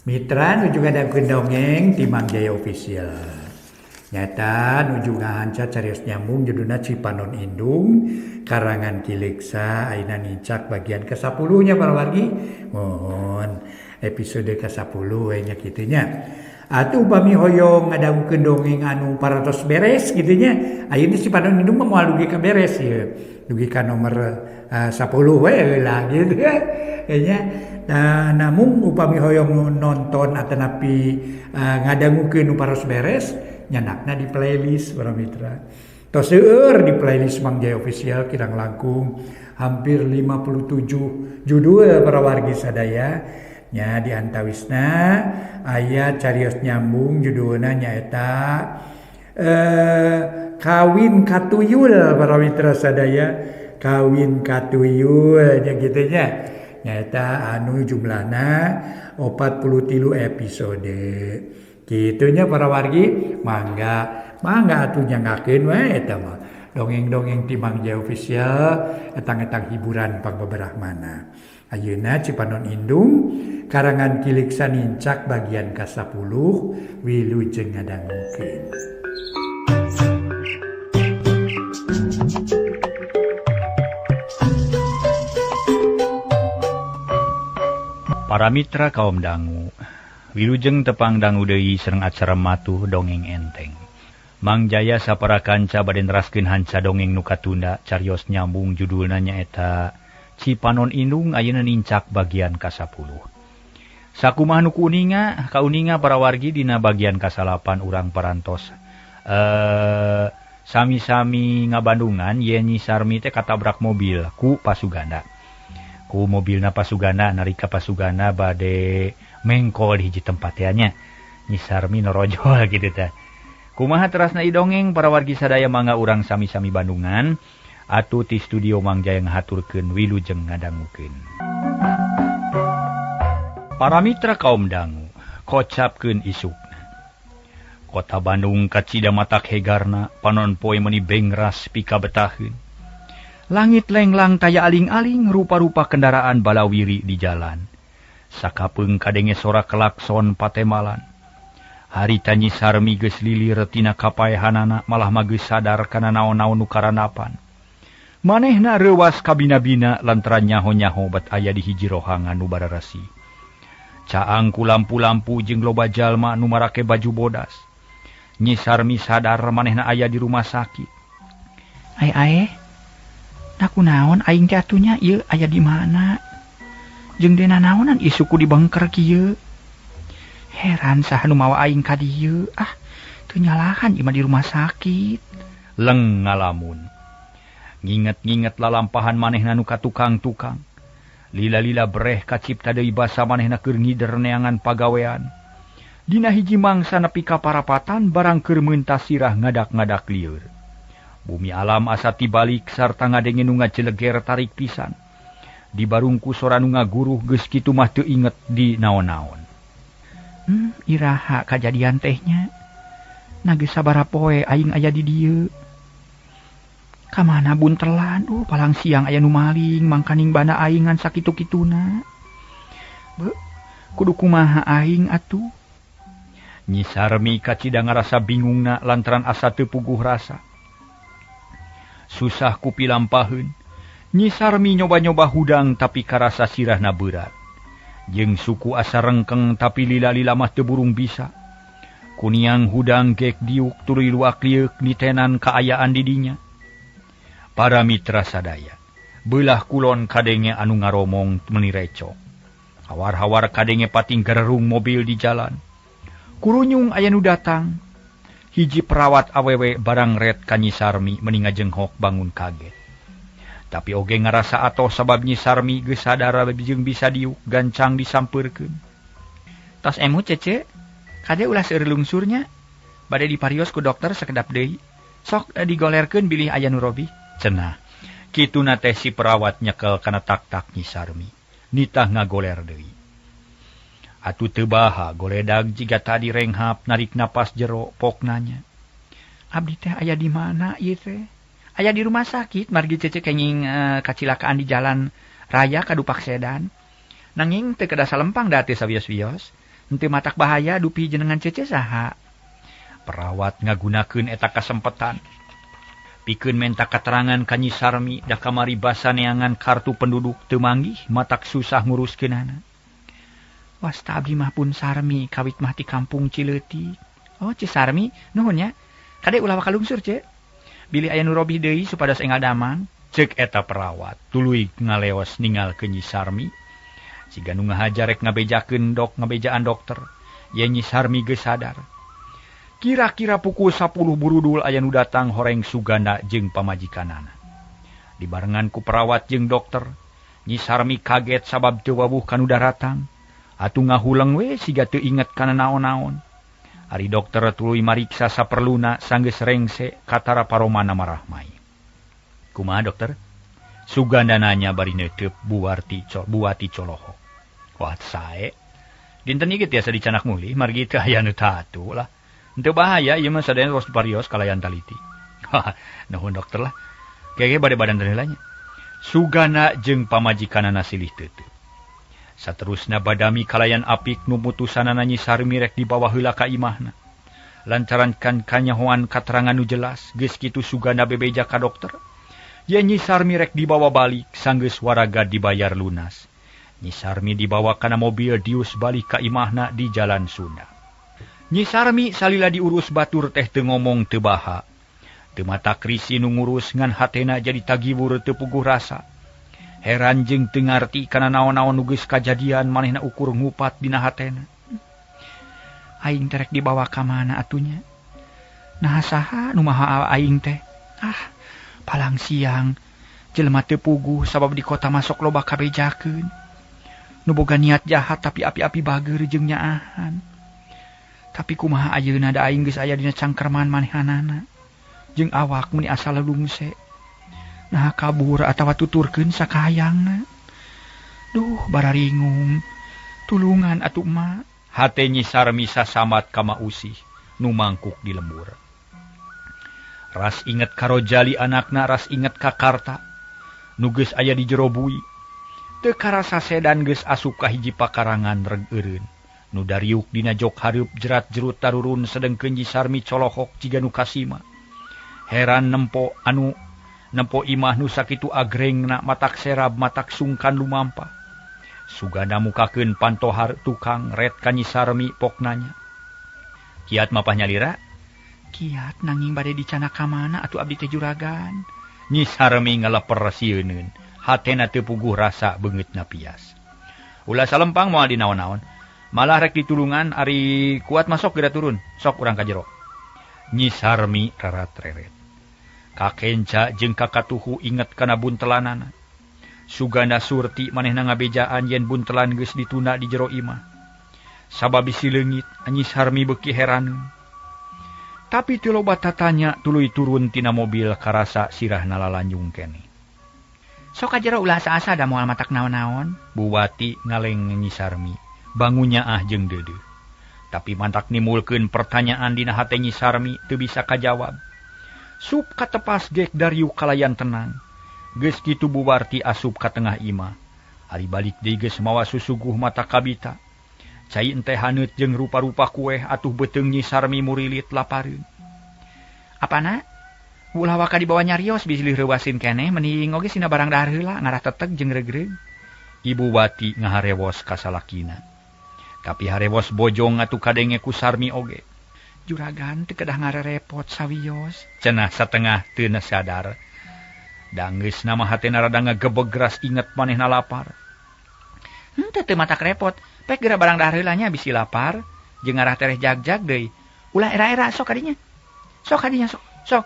Mitra nuju ngadangukeun dongeng ti Mang Jaya Official. Nyata nuju ngahanca carios nyambung judulna Cipanon Indung karangan Ki Leuksa ayeuna nincak bagian ke-10 nya para wargi. Mohon episode ke-10 we nya kitu nya. Atuh upami hoyong ngadangukeun dongeng anu parantos beres kitu nya. Ayeuna Cipanon Indung mah moal dugi ka beres ieu. Dugi ka nomor 10 we heula gitu nya. Nah, namun upami hoyong nonton atanapi ngadangukeun nu parantos beres nyandakna di playlist para mitra. Tos seueur di playlist Mang Jaya Official kirang langkung hampir 57 judul para wargi sadaya. Nya di antawisna aya carios nyambung judulna nyaeta kawin katuyul para mitra sadaya, kawin katuyul nya kitu nya. Nyaeta anu jumlahna 43 episode. Kitunya para wargi, mangga mangga atuh nyanggakeun we eta mah. Dongeng-dongeng ti Mang Jaya Official etang-etang hiburan pangbeberahmana. Ayeuna Cipanon Indung karangan Ki Leuksa nincak bagian ka-10 wilujeng ngadangukeun. Para mitra kaum dangu, wilujeng tepang dangu deui sareng acara matuh dongeng enteng. Mang Jaya sapara kanca bade neraskeun hanca dongeng nu katunda carios nyambung judulna nyaeta Cipanon Indung ayeuna nincak bagian ka-10. Sakumaha nu kuninga, kauninga para wargi dina bagian ka-9 urang parantos. Sami-sami ngabandungan yen Nyi Sarmi teh katabrak mobil ku Pasuganda. Ku mobilna Pasuganda nalika Pasuganda bade mengkol di hiji tempat ya nya. Nyi Sarmi norojol gitu teh. Kumaha terasna ieu dongeng para wargi sadaya mangga urang sami-sami bandungan atuh ti studio Mang Jaya ngahaturkeun wilujeng ngadangukeun. Para mitra kaum dangu, kocapkeun isukna. Kota Bandung kacida matak hegarna, panon poe meuni bengras pikabetaheun. Langit lenglang taya aling-aling rupa-rupa kendaraan balawiri di jalan. Sakapeung kadenge sora klakson patemalan. Harita Nyi Sarmi geus lilir tina kapaehanana malah mah geus sadar kana naon-naon nu karanapan. Manehna reuwas kabina-bina lantaran nyaho-nyaho bat aya di hiji rohangan nu bararasi. Caang ku lampu-lampu jeung loba jalma nu marake baju bodas. Nyi Sarmi sadar manehna aya di rumah sakit. Ai ae, da kunaon aing teh atunya ieu aya di mana? Jeung dena naonan ieu suku dibengker kieu? Heran saha nu mawa aing ka dieu? Ah, teu nyalahan ieu mah di rumah sakit. Leng ngalamun. Nginget-nginget lalampahan manehna nu ka tukang-tukang. Lila-lila breh kacipta deui basa manehna keur ngider neangan pagawean. Dina hiji mangsa nepi ka parapatan barang keur meuntas sirah ngadak-ngadak lieur. Bumi alam asa tibalik sarta ngadenge nu ngajeleger tarik pisan. Di barungku sora nu ngaguruh geus kitu mah teu inget di naon-naon. Iraha kajadian tehnya. Na geus sabaraha poe aing aya di dieu. Ka mana buntelan? Palang siang aya nu maling mangkaning bana aing ngan sakitu-kituna. Beuh, kudu kumaha aing atuh? Nyi Sarmi kacida ngarasa bingungna lantaran asa teu puguh rasa. Susah ku pilampaheun. Nyi Sarmi nyoba-nyoba hudang tapi karasa sirahna berat. Jeung suku asa rengkeng tapi lila-lila mah teu burung bisa. Kuniang hudang gek diuk tuluy luak lieuk nitenan kaayaan di dinya. Para mitra sadaya, beulah kulon kadenge anu ngaromong meuni recok. Hawar-hawar kadenge pating gererung mobil di jalan. Kurunyung aya nu datang. Hiji perawat awewe barang ret ka Nyi Sarmi meuni ngajenghok bangun kaget. Tapi oge ngarasa atoh sabab Nyi Sarmi geus sadar jeung bisa diuk gancang disampeurkeun. Tos emu cece, kade ulah seueur lungsurnya. Bade diparios ku dokter sakedap deui. Sok digolerkeun bilih aya nu robih. Cenah. Kituna teh si perawat nyekel kana tak-tak Nyi Sarmi. Nitah ngagoler deui. Atuh teu baha goledag jiga tadi renghap narik napas jero pok nanya. Abdi teh aya di mana ieu teh? Aya di rumah sakit margi cece kenging kacilakaan di jalan raya kadupak sedan. Nanging teu kedah salempang da teu sawios-wios. Henteu matak bahaya dupi jenengan cece saha. Perawat ngagunakeun eta kasempetan. Pikeun menta katerangan ka Nyi Sarmi da kamari basa neangan kartu penduduk teu manggih matak susah nguruskeunana. Wasta abdi mah pun Sarmi kawit mah ti kampung Cileutik. Oh, Ci Sarmi, nuhun nya. Kade ulah waka lungsur, Ce. Bilih aya nu robih deui supados enggal damang. Cek eta perawat tuluy ngaleos ningal ke Nyi Sarmi. Siga nu ngahajar rek ngabejakeun dok ngabejaan dokter. Ye Nyi Sarmi geus sadar. Kira-kira pukul 10 burudul aya nu datang horeng Suganda jeung pamajikanana. Dibarengan ku perawat jeung dokter. Nyi Sarmi kaget sabab teu wawuh ka nu daratang. Atuh ngahuleng we siga teu inget kana naon-naon. Ari dokter tuluy mariksa saperluna sanggeus rengse katara paromana marahmai. Kumaha dokter? Suganda nanya bari neuteup buwati coloho. Wah sae. Dinten ieu tiasa dicanak mulih margi teu aya nu tatu lah. Henteu bahaya ieu mah sadayana tos parios kalayan taliti. Nuhun dokter lah. Gege bade badan teh heula nya. Suganda jeung pamajikanana silih teuteut. Saterusna badami kalayan apik nu mutusanana Nyi Sarmi rek dibawa heula ka imahna. Lantaran kan kanyahoan katerangan nu jelas, geus kitu Suganda bebeja ka dokter. Ye Nyi Sarmi rek dibawa balik, sanggeus waraga dibayar lunas. Nyi Sarmi dibawa kana mobil dius balik ka imahna di Jalan Sunda. Nyi Sarmi salila diurus batur teh teu ngomong teu baha. Teu matak risi nu ngurus ngan hatena jadi tagiwur teu puguh rasa. Heran jeung teu ngarti kana naon-naon nu geus kajadian manehna ukur ngupat dina hatena. Aing teh rek dibawa ka mana atunya? Naha saha nu maha aing teh? Ah, palang siang jelema teu puguh sabab di kota masuk loba kabejakeun. Nu boga niat jahat tapi api-api bager jeung nyaahan. Tapi kumaha ayeuna da aing geus aya dina cangkerman manehanana. Jeung awak mun asal lungse. Nah kabur atawa tuturkeun sakahayangna. Duh bararingung. Tulungan atuh emak. Hate Nyi Sarmi sasamat ka Mausih nu mangkuk di lembur. Ras inget ka Rojali anakna, ras inget ka Karta nu geus aya di jero bui. Teu karasa sedan geus asup ka hiji pakarangan reg eureun. Nu dariuk dina jok hareup jerat jerut tarurun sedengkeun Nyi Sarmi colohok jiga nu kasima. Heran nempo anu nempo imah nu sakitu agrengna matak serab matak sungkan lumampah. Suganda mukakeun pantohar tukang ret ka Nyi Sarmi pok nanya. Kiat mapah nyalira? Kiat nanging bade dicana ka mana atuh abdi teh juragan. Nyi Sarmi ngaleper sieuneun, hatena teu puguh rasa beungeutna pias. Ulah salempang moal dinaon-naon. Malah rek ditulungan ari kuat masuk geura turun, sok urang ka jero. Nyi Sarmi rarat-reret. Kakenca jeung kakatuhu inget kana buntelanana. Suganda Surti manehna ngabejaan yen buntelan geus dituna di jero imah. Sabab bisi leungit, Nyi Sarmi beuki heraneun. Tapi teu loba tatanya tuluy turun tina mobil karasa sirahna lalanjung keneh. Sok ka jero ulah asa-asa da moal matak naon-naon. Buwati ngaleng Nyi Sarmi, bangunya ah jeung deudeuh. Tapi mantak nimulkeun pertanyaan dina hate Nyi Sarmi teu bisa kajawab. Sup katepas gek dariuk kalayan tenang. Geus kitu Buwarti asup ka tengah imah. Ari balik deui geus mawa susuguh mata kabita. Cai enteh haneut jeung rupa-rupa kueh atuh beuteung Nyi Sarmi murilit lapareun. Apana? Ulah waka dibawa nyarios bisilih reuwasin keneh mending oge sina barang dahar heula ngarah teteg jeung regreg. Ibu Wati ngaharewos ka salakina. Tapi harewos bojong atuh kadenge ku Sarmi oge. Juragan teu kedah ngarerepot sawios. Cenah satengah teu sadar. Danggeus nama hatena rada ngagebeg ras inget manehna lapar. Henteu teu matak repot. Pek geura barang dahar heula nya bisi lapar jeung ngarah tereh jag-jag deui. Ulah era-era sok kadinya. Sok kadinya sok. Sok.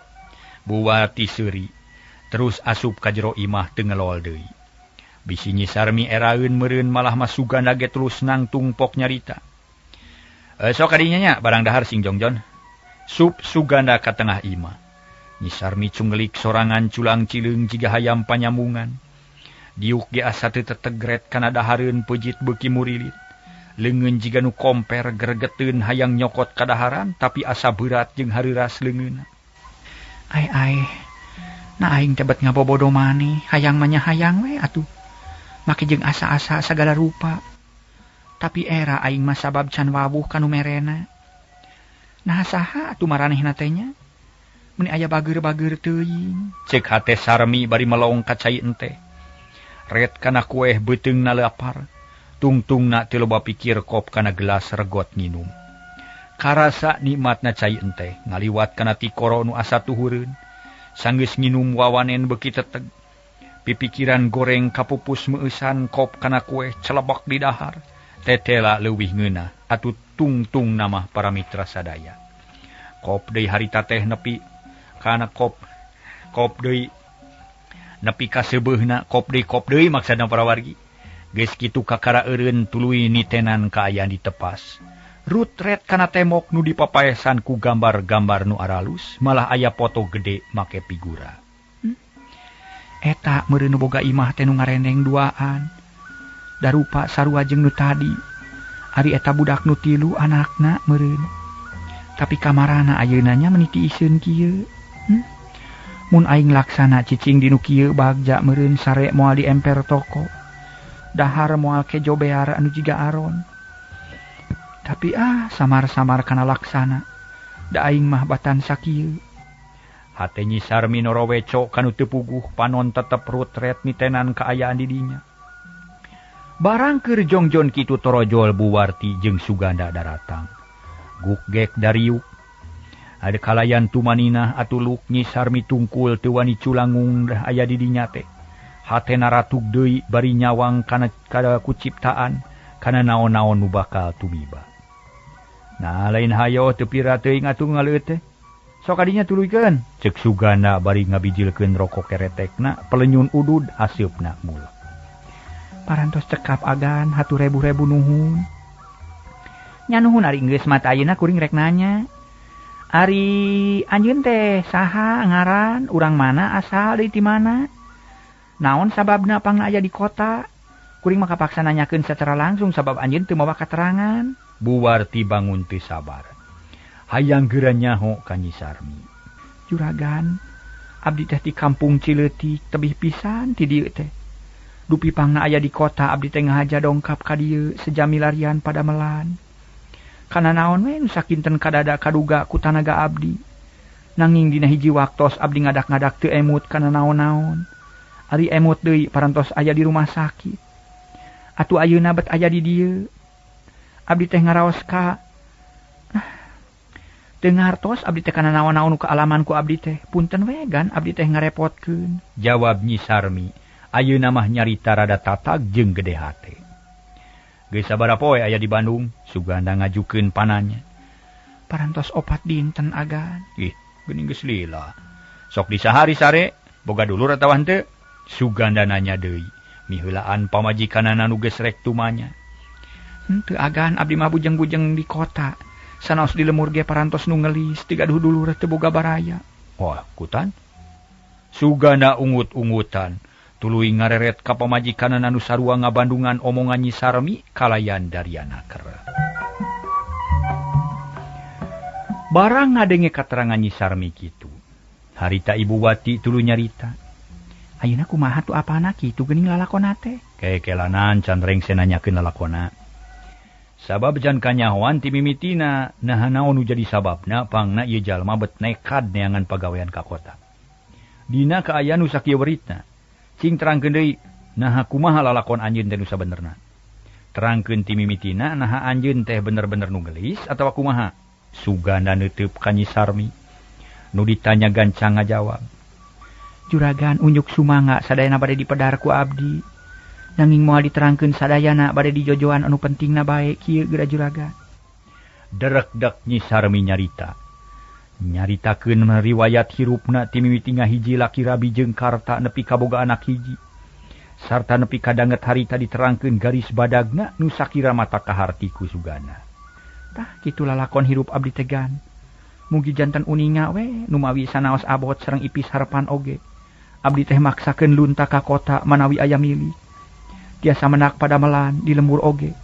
Buwati seuri terus asup ka jero imah teu ngelol deui. Bisi Nyi Sarmi eraeun meureun malah mah Suganda ge terus nangtung pok nyarita. Sok kadinya nya barang dahar sing jongjon. Sup Suganda ka tengah imah. Nyi Sarmi cunggelik sorangan culang cileung jiga hayam panyambungan. Diuk ge asa teu tetegret kana dahareun peujit beuki murilit. Leungeun jiga nu komper gregeteun hayang nyokot kadaharan tapi asa berat jeung hareuras leungeunna. Ai ai. Nah aing teh bet ngabobodo maneh, hayang mah nya hayang we atuh. Make jeung asa-asa sagala rupa. Tapi era aing mah sabab can wawuh kanu merena. Nah saha atuh maranehna teh nya? Meuni aya bager-bager teuing. Cek hate Sarmi bari melong ka cai ente. Ret kana kueh beuteungna lapar. Tungtungna teu loba pikir kop kana gelas regot nginum. Karasa nikmatna cai ente ngaliwat kana tikoro nu asa tuhureun. Sanggeus nginum wawanen beuki teteg. Pipikiran goreng kapupus meueusan kop kana kueh celebok di dahar. Tetela leuwih ngeunah atuh tungtung nama para mitra sadaya. Kop deui harita teh nepi kana kop kop deui nepi ka seubeuhna kop deui maksudna para wargi. Geus kitu kakara eureun tuluy nitenan kaayaan ditepas. Rutret kana temok nu dipapaesan ku gambar-gambar nu aralus malah aya foto gede make figura. Eta meureun nu boga imah teh nu ngarendeng duaan. Darupa sarua jeung nu tadi. Ari eta budak nu tilu anakna meureun. Tapi kamarana ayeuna nya meuni tiiseun kieu. Mun aing laksana cicing di nu kieu bagja meureun sare moal di emper toko. Dahar moal kejo bear anu jiga aron. Tapi samar-samar kana laksana. Da aing mah batan sakieu. Hate Nyi Sarmi noroweco kanu teu puguh panon tetep rutret nitenan kaayaan di dinya. Barang keur jongjon kitu torojol Buwarti jeung Suganda daratang. Gukgek dariuk. Ada kalayan tumaninah atuluk Nyi Sarmi tungkul teu wani culangung dah aya di dinya teh. Hatena ratug deui bari nyawang kana kada kuciptaan kana naon-naon nu bakal tumiba. Nah lain hayo teu pira teuing atuh ngaleueut teh. Sok kadinya tuluykeun. Cek Suganda bari ngabijilkeun rokok keretekna pelenyun udud aseupna mulak. Parantos cekap agan hatur rebu-rebu nuhun. Nya nuhun ari geus mata ayeuna kuring rek nanya. Ari anjeun teh saha ngaran, urang mana, asal deui ti mana? Naon sababna pangna aya di kota? Kuring mah kapaksa nanyakeun secara langsung sabab anjeun teu mawa katerangan. Buwarti bangun teu sabar. Hayang geura nyaho ka Nyi Sarmi. Juragan, abdi teh di kampung Cileutik tebih pisan ti dieu teh. Dupi pangna aya di kota abdi teh ngahaja dongkap ka dieu sejami larian padamelan. Kana naon we nu sakinten kadada kaduga ku tanaga abdi. Nanging dina hiji waktos abdi ngadak-ngadak teu emut kana naon-naon. Ari emut deui parantos aya di rumah sakit. Atuh ayeuna bet aya di dieu. Abdi teh ngaraos ka teu ngartos abdi teh kana naon-naon nu kaalaman ku abdi teh. Punten we gan abdi teh ngarepotkeun. Jawab Nyi Sarmi. Ayeuna mah nyarita rada tatag jeung gede hate. Geus sabaraha poe aya di Bandung, Suganda ngajukeun pananya. Parantos 4 dinten agan. Ih, geuning geus lila. Sok disahari sare, boga dulur atawa henteu? Suganda nanya deui, miheulaan pamajikanana nu geus rek tumanya. Henteu agan abdi mah bujeng-bujeng di kota. Sanaos di lemur ge parantos nu ngelis, teu gaduh dulur teu boga baraya. Wah, kutan. Suganda ungut-ungutan. Tuluy ngareret ka pamajikanana nu sarua ngabandungan omongan Nyi Sarmi kalayan Dariana ker. Barang ngadenge katerangan Nyi Sarmi kitu. Harita Ibu Wati tuluy nyarita. Ayeuna kumaha tuh apana kitu geuning lalakona teh? Kekelanan can rengse nanyakeun lalakona. Sabab jan kanyahoan ti mimitina naha naon nu jadi sababna pangna ieu jalma bet nekad neangan pagawean ka kota. Dina kaayaan nu sakieu weritna. Cing terangkeun deui naha kumaha lalakon anjeun teh nu sabenerna. Terangkeun ti mimitina naha anjeun teh bener-bener nu geulis atawa kumaha. Suganda neuteub ka Nyi Sarmi. Nu ditanya gancang ngajawab. Juragan unjuk sumangga sadayana bade dipedar ku abdi. Nanging moal diterangkeun sadayana bade dijojoan anu pentingna bae kieu geura juragan. Derekdek Nyi Sarmi nyarita. Nyaritakeun riwayat hirupna ti mimiti ngahiji laki rabi jeung karta nepi ka boga anak hiji. Sarta nepi ka danget harita diterangkeun garis badagna nu sakira mata kaharti ku Suganda. Tah kitu lalakon hirup abdi tegan. Mugi jantan uninga we numawi sanaos abot sareng ipis harapan oge. Abdi teh maksakeun lunta ka kota manawi aya milik. Tiasa menak padamelan di lembur oge.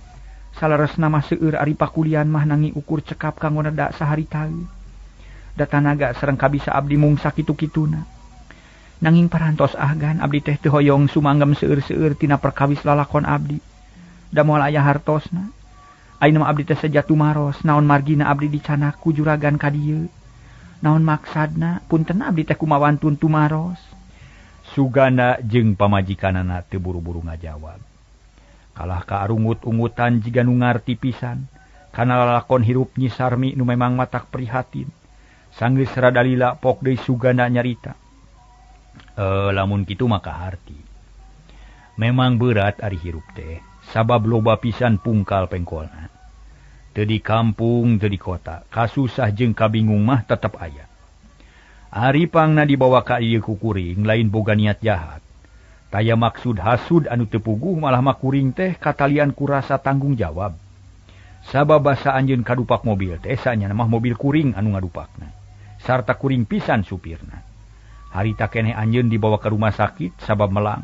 Saleresna mah seueur ari pakulian mah nanging ukur cekap kanggo neda sahari taeun. Da tanaga sareng kabisa abdi mung sakitu-kituna. Nanging parantos ahgan abdi teh teu hoyong sumanggem seueur-seueur tina perkawis lalakon abdi. Da moal aya hartosna. Ayeuna mah abdi teh seja tumaros naon margina abdi dicanak ku juragan ka dieu. Naon maksadna punten abdi teh kumawantun tumaros. Suganda jeung pamajikanana teu buru-buru ngajawab. Kalah ka arungut-ungutan jiga nu ngarti pisan kana lalakon hirup Nyi Sarmi nu memang matak prihatin. Sanggeus rada lila pok deui Suganda nyarita. Lamun kitu maka harti. Memang berat ari hirup teh, sabab loba pisan pungkal pengkolna. Teu di kampung, teu di kota, kasusah jeung kabingung mah tetep aya. Ari pangna dibawa ka ieu ku kuring lain boga niat jahat. Taya maksud hasud anu teu puguh malah mah kuring teh katalian ku rasa tanggung jawab. Sabab basa anjeun kadupak mobil teh sanyana mah mobil kuring anu ngadupakna. Sarta kuring pisan supirna. Harita keneh anjeun dibawa ke rumah sakit sabab melang.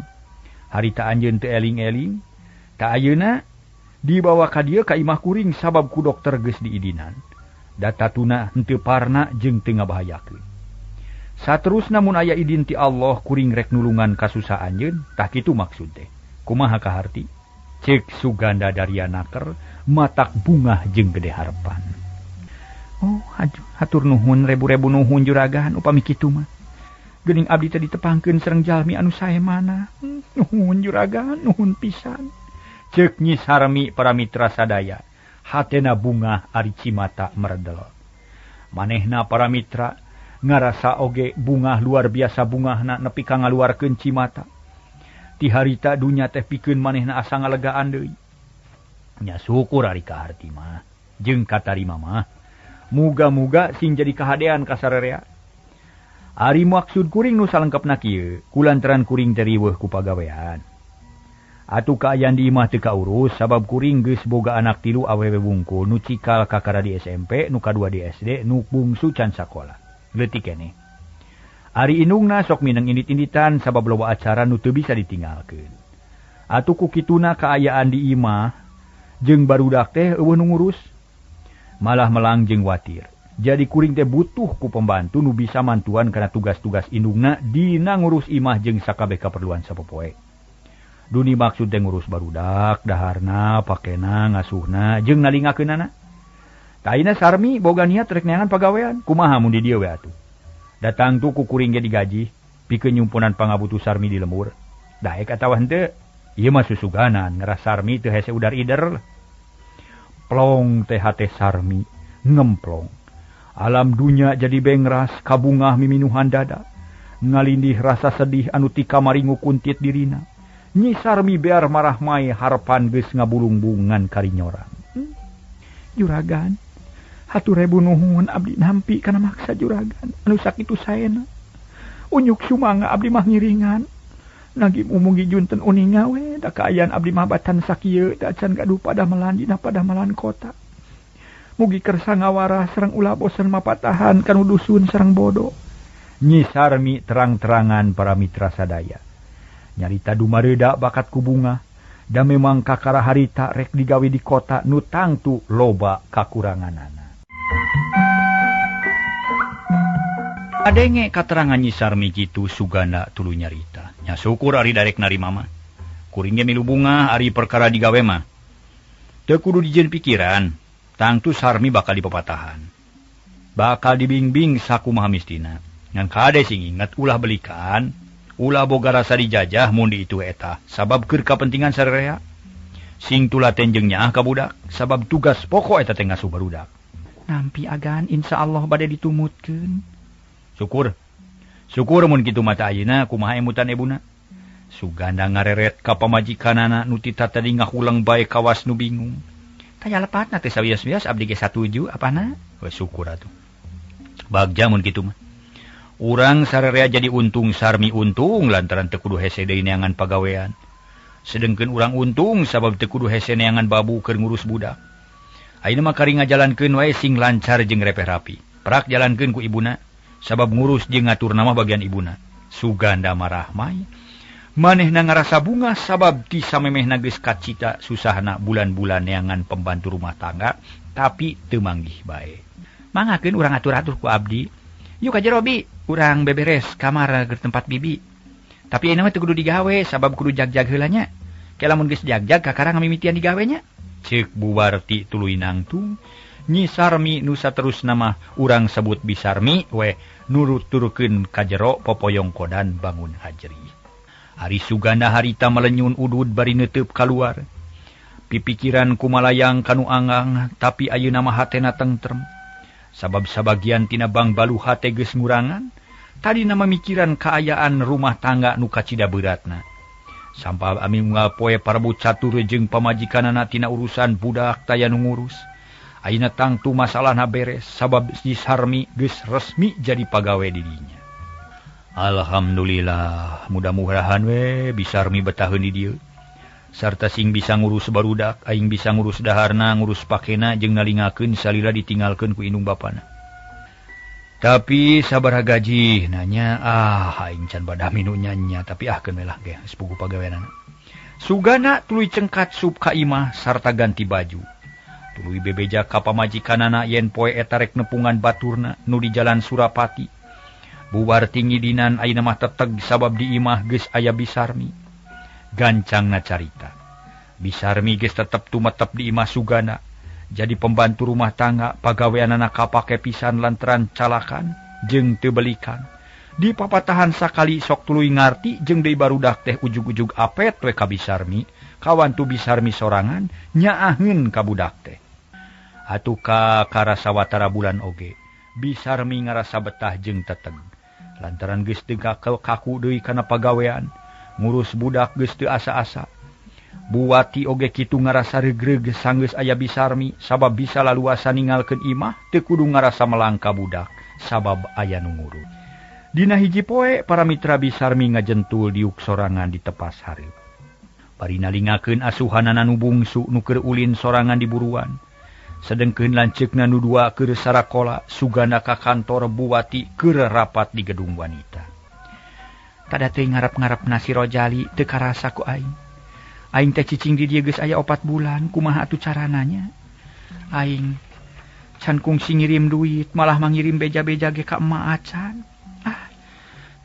Harita anjeun teu eling-eling. Ta ayeuna dibawa ka dieu ka imah kuring sabab ku dokter geus diidinan. Data tuna henteu parna jeung teu ngabahayakeun. Saterusna mun aya idin ti Allah kuring rek nulungan kasusah anjeun, tah kitu maksud teh. Kumaha kaharti? Ceuk Suganda daria naker matak bungah jeung gede harepan. Oh, hatur nuhun rebu-rebu nuhun juragan upami kitu mah. Geuning abdi teh ditepangkeun sareng jalmi anu sae mana. Nuhun juragan, nuhun pisan. Ceuk Nyi Sarmi para mitra sadaya, hatena bungah ari cimata meredel. Manehna para mitra ngarasa oge bungah luar biasa bungahna nepi ka ngaluarkeun cimata. Ti harita dunya teh pikeun manehna asa ngalegaan deui. Nya syukur ari kaharti mah jeung katarima mah. Muga-muga sing jadi kahadean ka sarerea. Ari maksud kuring nu salengkepna kieu, kulantaran kuring teh riweuh ku pagawean. Atuh kaayaan di imah teu kaurus sabab kuring geus boga anak tilu awewe wungkul nu cikal kakara di SMP, nu kadua di SD, nu bungsu can sakola. Leutik keneh. Ari indungna sok mineng indit-inditan sabab loba acara nu teu bisa ditinggalkeun. Atuh ku kituna kaayaan di imah jeung barudak teh eueuh nu ngurus. Malah melang jeung watir. Jadi kuring teh butuh ku pembantu nu bisa mantuan kana tugas-tugas indungna dina ngurus imah jeung sakabeh kaperluan sapopoe. Duni maksud teh ngurus barudak, daharna, pakena, ngasuhna, jeung nalingakeunana. Taina Sarmi boga niat rek neangan pagawean, kumaha mun di dieu we atuh. Datang tu ku kuring ge digaji, pikeun nyumpunan pangabutuh Sarmi di lembur. Daek atawa henteu, ieu mah susuganan ngeras Sarmi teu hese udar ider. Plong teh hate Sarmi ngemplong. Alam dunya jadi bengras kabungah miminuhan dada. Ngalindih rasa sedih anu ti kamari ngukuntit dirina. Nyi Sarmi bear marah mai harepan geus ngabulung-bungan karinyorang. Juragan, hatur rebu nuhun abdi nampi kana maksa juragan anu sakitu saena. Unyuk sumangga abdi mah ngiringan. Nagi umugi junten uninga we da kaayaan abdi mah batan sakieu da can gaduh padamelan dina padamelan kota. Mugi kersa ngawarah sareng ulah bosen mapatahan kanu dusun sareng bodo. Nyi Sarmi terang-terangan para mitra sadaya. Nyarita dumareda bakat ku bunga, da memang kakara harita rek digawe di kota nu tangtu loba kakuranganana. Adenge katerangan Nyi Sarmi kitu Suganda tuluy nyarita. Nya syukur ari darek narima mah. Kuring ge milu bungah ari perkara digawe mah. Teu kudu dijieun pikiran, tangtu Sarmi bakal dipapatahan. Bakal dibingbing sakumaha mistina. Ngan kade sing inget ulah belikan, ulah boga rasa dijajah mun di itu eta, sabab keur kapentingan sararea. Sing tulaten jeung nyaah ka budak, sabab tugas pokok eta teh ngasuh barudak. Nampi agan insyaallah bade ditumutkeun. Syukur. Syukur mun kitu mata ayeuna kumaha emutan ebuna. Suganda ngareret ka pamajikanana nu ti tadi ngahulang bae kawas nu bingung. Taya lepatna teh sawios-wios abdi ge satuju apana? We syukur atuh. Bagja mun kitu mah. Urang sararea jadi untung Sarmi untung lantaran teu kudu hese deui neangan pagawean. Sedengkeun urang untung sabab teu kudu hese neangan babu keur ngurus budak. Ayeuna mah kari ngajalankeun wae sing lancar jeung repeh rapi. Prak jalankeun ku ibuna sabab ngurus jeung ngatur nama bagian ibuna. Suganda marah mai. Manehna ngarasa bunga sabab ti samemehna geus kacita susahna bulan-bulan neangan pembantu rumah tangga tapi teu manggih bae. Mangakeun urang atur-atur ku abdi. Yuk aja Robi, urang beberes kamar ke tempat bibi. Tapi ayeuna mah teu kudu digawe sabab kudu jag-jag heula nya. Ke lamun geus jag-jag kakara ngamimitian digawe nya. Cek Buwarti tuluy nangtung. Nyi Sarmi nu saterusna mah urang sebut Bisarmi we nuruturkeun ka jero popoyong kodan bangun hajri. Ari Suganda harita melenyun udud bari neuteup kaluar. Pipikiran kumalayang kanu angang tapi ayeuna mah hatena tentrem. Sabab sabagian tina bangbalu hate geus ngurangan, tadina mamikiran kaayaan rumah tangga nu kacida beuratna. Sampah ami unggal poe Prabu Catur jeung pamajikanana tina urusan budak taya nu ngurus. Ayeuna tangtu masalahna beres sabab Nyi Sarmi geus resmi jadi pagawe di dinya. Alhamdulillah, mudah-mudahan we Bisarmi betaheun di dieu. Sarta sing bisa ngurus barudak, aing bisa ngurus daharna, ngurus pakena jeung nalingakeun salila ditinggalkeun ku indung bapana. Tapi sabaraha gaji nanya, aing can badah minu nya tapi keun we lah ge geus puguh pagaweanana. Sugana tuluy cengkat sup ka imah sarta ganti baju. Tuluy bebeja ka pamajikanana yen poe eta rek nepungan baturna nu di jalan Surapati. Buwarti ngidinan ayeuna mah teteg sabab di imah geus aya Bisarmi. Gancangna carita. Bisarmi geus tetep tumetep di imah Sugana. Jadi pembantu rumah tangga pagaweanana kapake pisan lantaran calakan jeung teu belikan. Di papatahan sakali sok tuluy ngarti jeung deui barudak teh ujug-ujug apet we ka Bisarmi. Kawantu Bisarmi sorangan nyaaheun ka budak teh. Atuh ka karasa watara bulan oge Bisarmi ngarasa betah jeung teteg. Lantaran geus teu kaku deui kana pagawean, ngurus budak geus teu asa-asa. Buwati oge kitu ngarasa regreg sanggeus aya Bisarmi sabab bisa laluasa ninggalkeun imah teu kudu ngarasa melangka budak sabab aya nu ngurus. Dina hiji poe para mitra Bisarmi ngajentul diuk sorangan di tepas hareup. Bari nalingakeun asuhanana nu bungsu nu keur ulin sorangan di buruan. Sedengkeun lanceukna nu dua keur sarakola, Suganda ka kantor, Buwati keur rapat di gedung wanita. Tada teuing ngarep-ngarepna si Rojali teu karasa ku aing. Aing teh cicing di dieu geus aya 4 bulan, kumaha atuh carananya? Aing can kungsi ngirim duit, malah mangirim beja-beja ge ka emak acan.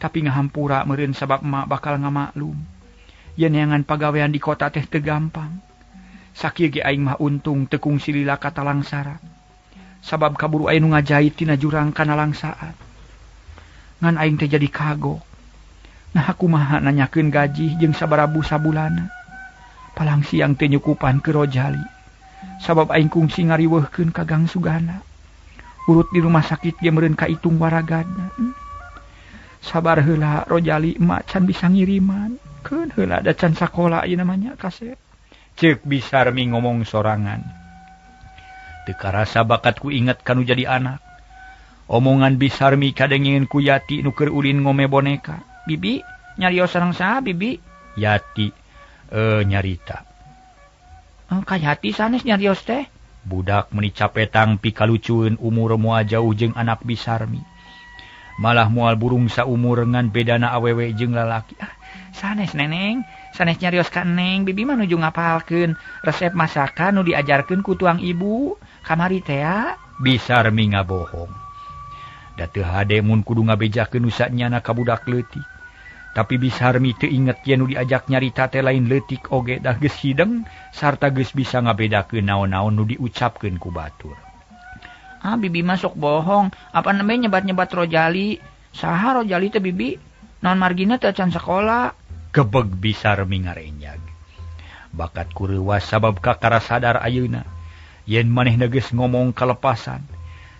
Tapi ngahampura meureun sabab emak bakal ngamaklum. Yen neangan pagawean di kota teh teu gampang. Sakieu ge aing mah untung teu kungsi lila ka Talangsara. Sabab kaburu aya nu ngajait tina jurang kana langsaan. Ngan aing teh jadi kagok. Nah kumaha nanyakeun gaji jeung sabarabu sabulana. Palang siang teh nyukupan ke Rojali. Sabab aing kungsi ngariweuhkeun ka Gang Sugana. Urut di rumah sakit ge meureun kaitung waragadna. Sabar heula Rojali, emak can bisa ngiriman. Keun heula da can sakola ieu namanya kasep. Ceuk Bisarmi ngomong sorangan. Teu karasa bakatku inget kanu jadi anak. Omongan Bisarmi kadengin ku Yati nu keur ulin ngome boneka. Bibi, nyarios sareng saha Bibi? Yati nyarita. Ka Yati sanes nyarios teh? Budak meuni capetang pikalucueun umur moal jauh jeung anak Bisarmi. Malah moal burung saumur ngan bedana awewe jeung lalaki. Sanes neneng, sanes nyarios ka neng, bibi mah nuju ngapalkeun resep masakan nu diajarkeun ku tuang ibu kamari teh. Bisarmi ngabohong. Da teu hade mun kudu ngabejakeun nu sanyana ka budak leutik. Tapi Bisarmi teu inget yen nu diajak nyarita teh lain leutik oge dah geus hideng sarta geus bisa ngabedakeun naon-naon nu diucapkeun ku batur. Bibi mah sok bohong, apa namanya nyebat-nyebat Rojali. Saha Rojali teh bibi? Naon margina teh can sakola. Gebeg Bisarmi ngarenyag. Bakat kureuwas sabab kakara sadar ayeuna yen manehna geus ngomong kalepasan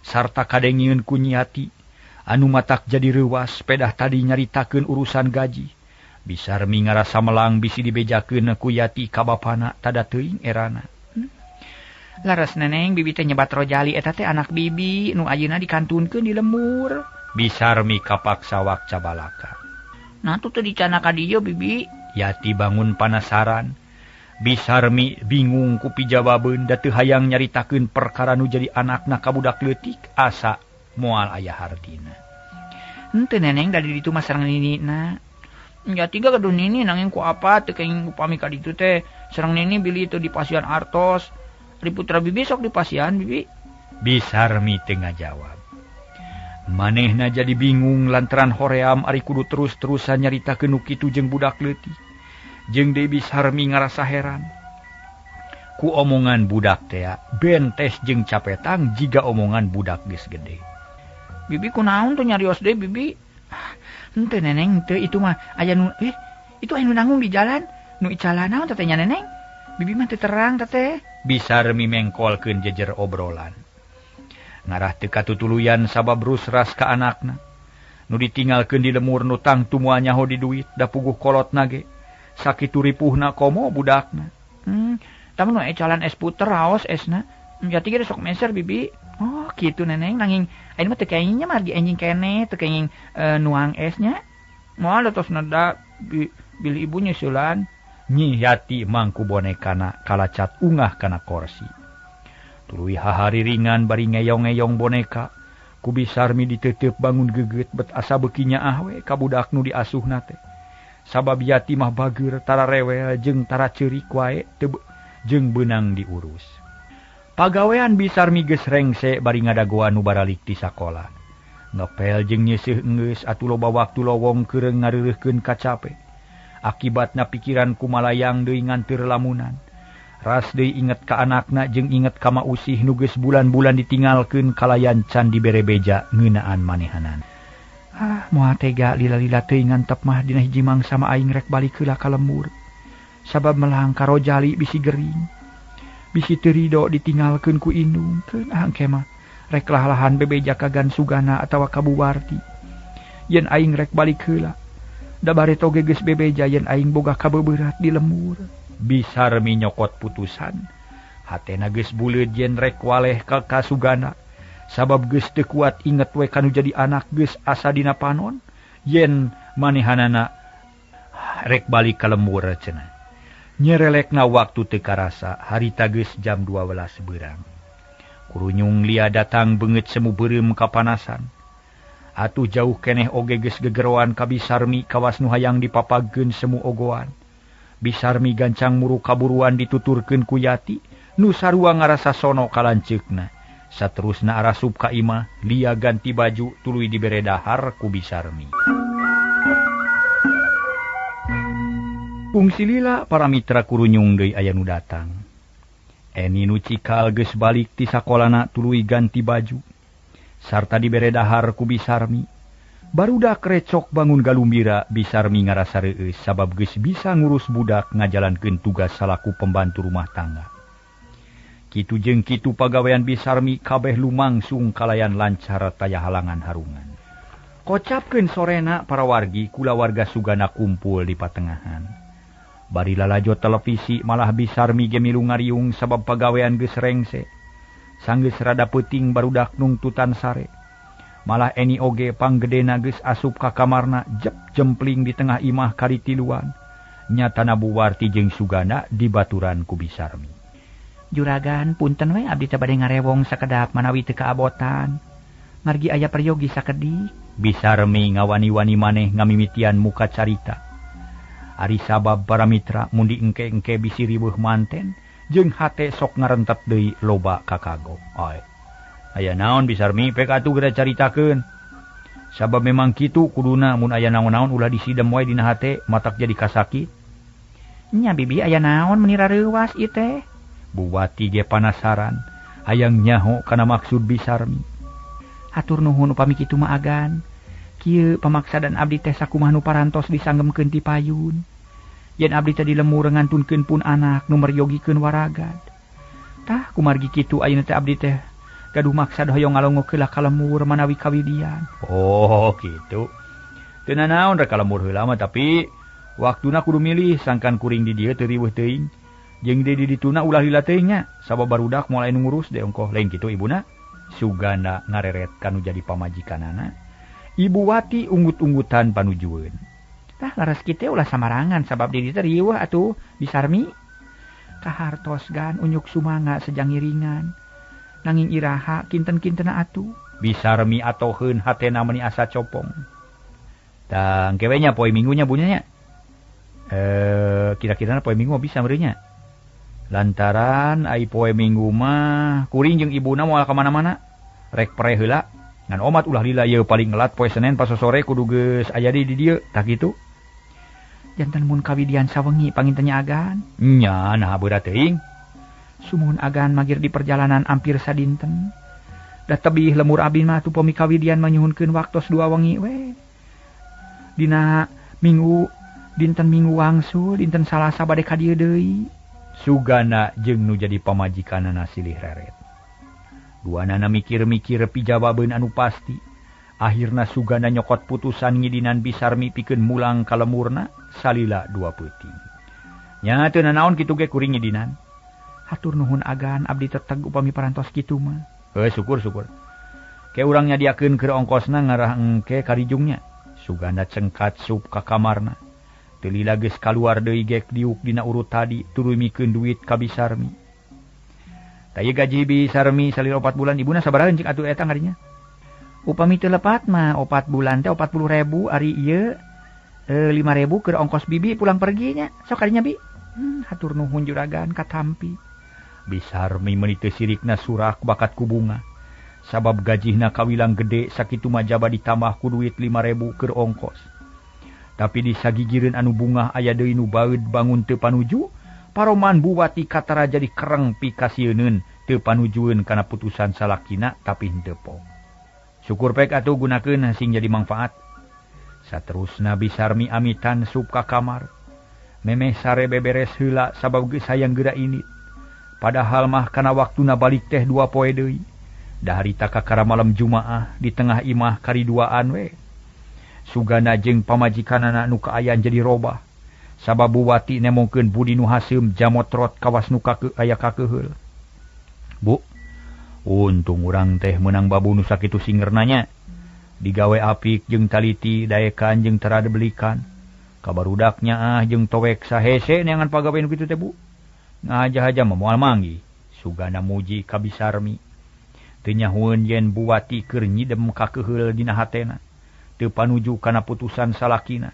sarta kadengieun ku Nyi Yati anu matak jadi reuwas pedah tadi nyaritakeun urusan gaji. Bisarmi ngarasa melang bisi dibejakeun ku Yati ka bapana tada teuing erana. Laras neneng, bibi teh nyebat Rojali eta teh anak bibi nu ayeuna dikantunkeun di lemur. Bisarmi kapaksa wakca balaka. Nah tuh teu dicana ka dieu bibi. Yati bangun panasaran. Bisarmi bingung ku pijawabeun da teu hayang nyaritakeun perkara nu jadi anakna ka budak leutik asa moal aya hartina. Henteu neneng da di ditu mah sareng ninina. Yati ga gaduh nini nanging ku apa teu kenging upami ka ditu teh sareng nini bilih teu dipasihan artos. Ari putra bibi sok dipasihan bibi. Bisarmi teu ngajawab. Manehna jadi bingung lantaran hoream ari kudu terus-terusan nyaritakeun nu kitu jeung budak leutik. Jeung deui Bisarmi ngarasa heran. Ku omongan budak tea bentes jeung capetang jiga omongan budak geus gede. Bibi kunaon tuh nyarios deui bibi? Henteu neneng teu itu mah aya nu itu aya nu nanggung di jalan nu icalan naon teh nya neneng? Bibi mah teu terang teh. Bisarmi mengkolkeun jejer obrolan. Ngarah teu katutuluyan sabab rusras ka anakna. Nu ditinggalkeun di lemur nu tangtu moal nyaho di duit da puguh kolotna ge. Sakitu ripuhna komo budakna. Tamu nu ecalan es puter raos esna. Jati ge sok meser bibi. Oh kitu neneng nanging ayeuna mah teu kenging nya margi enjing keneh teu kenging nuang esnya. Moal tos neda bilih ibu nyusulan. Nyi Yati mangku bonekana kalacat ungah kana korsi. Tuluy hahari ringan bari ngeyong-ngeyong boneka. Ku Bisarmi ditetep bangun geget bet asa beuki nyaah we ka budak nu diasuhna teh. Sabab Yati mah bageur tara rewel jeung tara ceurik wae teu jeung beunang diurus. Pagawean Bisarmi geus rengse bari ngadagoan nu baralik ti sakola. Ngepel jeung nyeuseuh enggeus atuh loba waktu lowong keureung ngareureuhkeun kacape. Akibatna pikiran kumalayang deui nganteur lamunan. Ras deui inget ka anakna jeung inget ka mausih nu geus bulan-bulan ditinggalkeun kalayan can dibere beja ngeunaan manehanan. Ah, moal tega lila-lila teuing ngantep mah dina hiji mangsa mah aing rek balik heula ka lembur. Sabab melang karojali bisi gering. Bisi teu rido ditinggalkeun ku indung. Keun angke mah rek lah-lahan bebeja ka Gan Sugana atawa ka Buwarti. Yen aing rek balik heula, da bareto ge geus bebeja yen aing boga kabeuberat di lembur. Bisarmi nyokot putusan. Hatena geus buleud yen rek waleh ka Kasugana. Sabab geus teu kuat inget we kanu jadi anak geus asa dina panon yen manehanana rek balik ka lembur cenah. Nyerelekna waktu teu karasa harita geus jam 12 beurang. Kurunyung lia datang beungeut semu beureum kapanasan. Atuh jauh keneh oge geus gegeroan ka Bisarmi kawas nu hayang dipapagkeun semu ogoan. Bisarmi gancang muru kaburuan dituturkeun ku Yati nu sarua ngarasa sono kalanceukna. Saterusna arasup ka imah, lia ganti baju tuluy dibere dahar ku Bisarmi. Pungsi lila para mitra kurunyung deui aya nu datang. Eni nu cikal geus balik ti sakolana tuluy ganti baju sarta dibere dahar ku Bisarmi. Barudak recok bangun galumbira, Bisarmi ngarasa reueus sabab geus bisa ngurus budak ngajalankeun tugas salaku pembantu rumah tangga. Kitu jeung kitu pagawean Bisarmi kabeh lumangsung kalayan lancar taya halangan harungan. Kocapkeun sorena para wargi kulawarga Sugana kumpul di patengahan. Bari lalajo televisi malah Bisarmi ge milu ngariung sabab pagawean geus rengse. Sanggeus rada peuting barudak nungtutan sare. Malah Eni oge panggedena geus asup ka kamarna jep jempling di tengah imah kari tiluan. Nyatana Buwarti jeung Sugana dibaturan ku Bisarmi. Juragan punten we abdi teh bade ngarewong sakedap manawi teu kaabotan. Margi aya peryogi sakedik. Bisarmi ngawani-wani maneh ngamimitian muka carita. Ari sabab para mitra mundi engke-engke bisi riweuh manten jeung hate sok ngarentet deui loba kakago. Ai. Aya naon Bisarmi pek atuh geura caritakeun. Sabab memang kitu kuduna mun aya naon-naon ulah disidem wae dina hate matak jadi kasakit. Nya bibi aya naon meni rareuwas ieu teh? Buwati ge panasaran hayang nyaho kana maksud Bisarmi. Hatur nuhun upami kitu mah agan. Kieu pamaksadan abdi teh sakumaha nu parantos disanggemkeun ti payun. Yen abdi teh di lemur ngantunkeun pun anak nu meryogikeun waragad. Tah kumargi kitu ayeuna teh abdi teh gaduh maksad hoyong ngalongok heula ka lemur manawi kawidian. Oh kitu. Teu nanaon rek ka lemur heula mah tapi waktuna kudu milih sangkan kuring di dieu teu riweuh teuing. Jeung di dituna ulah lila teuing nya sabab barudak moal aya nu ngurus deui ongkoh lain kitu ibuna. Sugana ngareret kanu jadi pamajikanana. Ibu Wati unggut-unggutan panujueun. Tah laras kitu ulah samarangan sabab di dieu teh riweuh atuh Bisarmi. Kahartos gan unyuk sumanga sejang ngiringan. Nanging iraha kinten-kintena atuh. Bisarmi atoheun hatena meuni asa copong. Tah engke we nya poe minggunya bunyanya. Kira-kira poe minggu bisa meureun nya. Lantaran ai poe minggu mah kuring jeung ibuna moal ka mana-mana. Rek pre heula. Ngan omat ulah lila ieu paling ngelat poe Senin pasosore kudu geus aya di dieu. Tah kitu. Janten mun kawidian sawengi panginten nya agan. Nya nah berat teuing. Sumuhun agan magir di perjalanan ampir sadinten. Da tebih lemur abdi mah atuh pami kawidian manyuhunkeun waktos 2 wengi we. Dina minggu dinten minggu wangsul dinten Salasa bade ka dieu deui. Sugana jeung nu jadi pamajikanana silih reret. Duanana mikir-mikir pijawabeun anu pasti. Akhirna Sugana nyokot putusan ngidinan Bisarmi pikeun mulang ka lemurna salila 2 peuting. Nya teu nanaon kitu ge kuring ngidinan. Hatur nuhun agan abdi teteg upami parantos kitu mah. Heuh syukur-syukur. Ke urang nyadiakeun keur ongkosna ngarah engke karijungnya. Sugana cengkat sup ka kamarna. Teu lila geus kaluar deui gek diuk dina urut tadi tuluy mikeun duit ka Bisarmi. Tah ieu gaji Bisarmi salila 4 bulan ibuna sabaraha cik atuh eta ngarinya? Upami teu lepat mah 4 bulan teh 40.000 ari ieu 5.000 keur ongkos bibi pulang pergi nya. Sok kadinya bi. Hatur nuhun juragan katampi. Bisarmi meuni teu sirikna surak bakat ku bunga. Sabab gajihna kawilang gede sakitu mah jaba ditambah ku duit 5.000 keur ongkos. Tapi di sagigireun anu bungah aya deui nu baeud bangun teu panuju, paroman Buwati katara jadi kereng pikasieuneun teu panujueun kana putusan salakina tapi henteu pok. Syukur pek atuh gunakeun sing jadi mangfaat. Saterusna Bisarmi amitan sup ka kamar. Memeh sare beberes heula sabab geus hayang geura ini. Padahal mah kana waktuna balik teh 2 poe deui. Da harita kakara malam Jumaah di tengah imah kariduaan we. Sugana jeung pamajikanana nu kaayaan jadi robah. Sabab Buwati nemongkeun budi nu haseum jamotrot kawas nu aya kakeuheul. Bu, untung urang teh meunang babu nu sakitu singerna nya. Digawe apik jeung taliti daekan jeung terada belikan. Kabarudaknya ah jeung towek sahese neangan pagawe nu kitu teh Bu. Ngahaja-haja mah moal manggih. Sugana muji ka Bisarmi. Teu nyahueun yen Buwati keur nyidem kakeuheul dina hatena. Teu panuju kana putusan salakina.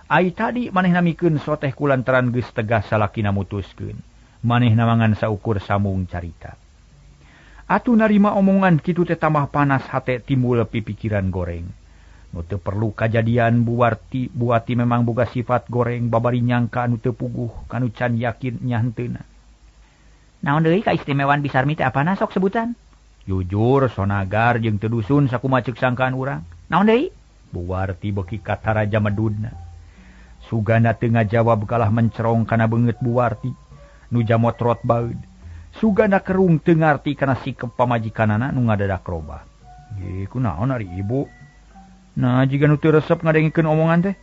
Ai tadi manehna mikeun soteh kulantaran geus tegas salakina mutuskeun. Manehna mangan saukur sambung carita. Atuh narima omongan kitu teh tambah panas hate timbul pipikiran goreng. Nu teu perlu kajadian Buwati memang boga sifat goreng babari nyangka anu teu puguh kanu can yakin nya henteuna. Naon deui kaistimewaan Bisarmi teh apana sok sebutan? Jujur sonagar jeung teu dusun sakumaha ceuk sangkaan urang. Naon deui? Buwarti beuki kataraja medudna. Sugana teu ngajawab kalah mencerong kana beungeut Buwarti nu jamotrot baeud. Sugana kerung teu ngarti kana sikep pamajikanana nu ngadadak robah. Ye kunaon ari ibu? Nah jiga nu teu resep ngadengikeun omongan teh.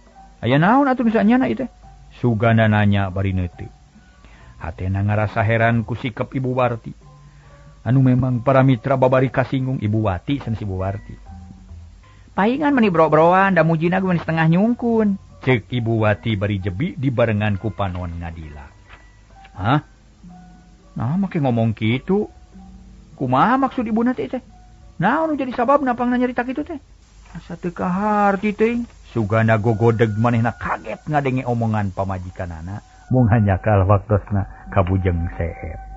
Aya naon atuh nu sanyana ieu teh? Sugana nanya bari neuteuk. Hatena ngarasa heran ku sikep Ibu Warti. Anu memang para mitra babari kasinggung Ibu Wati sanes Ibu Warti. Paingan meni bro-broan da mujina ge meni setengah nyungkun. Ceuk Ibu Wati bari jebi dibarengan ku panon ngadila. Hah? Nah make ngomong kitu. Kumaha maksud ibuna teh teh? Naon nu jadi sabab napangna nyarita kitu teh? Asa teu kaharti teuing. Sugana gogodeg manehna kaget ngadenge omongan pamajikanana. Mung hanyakal waktosna kabujeng seep.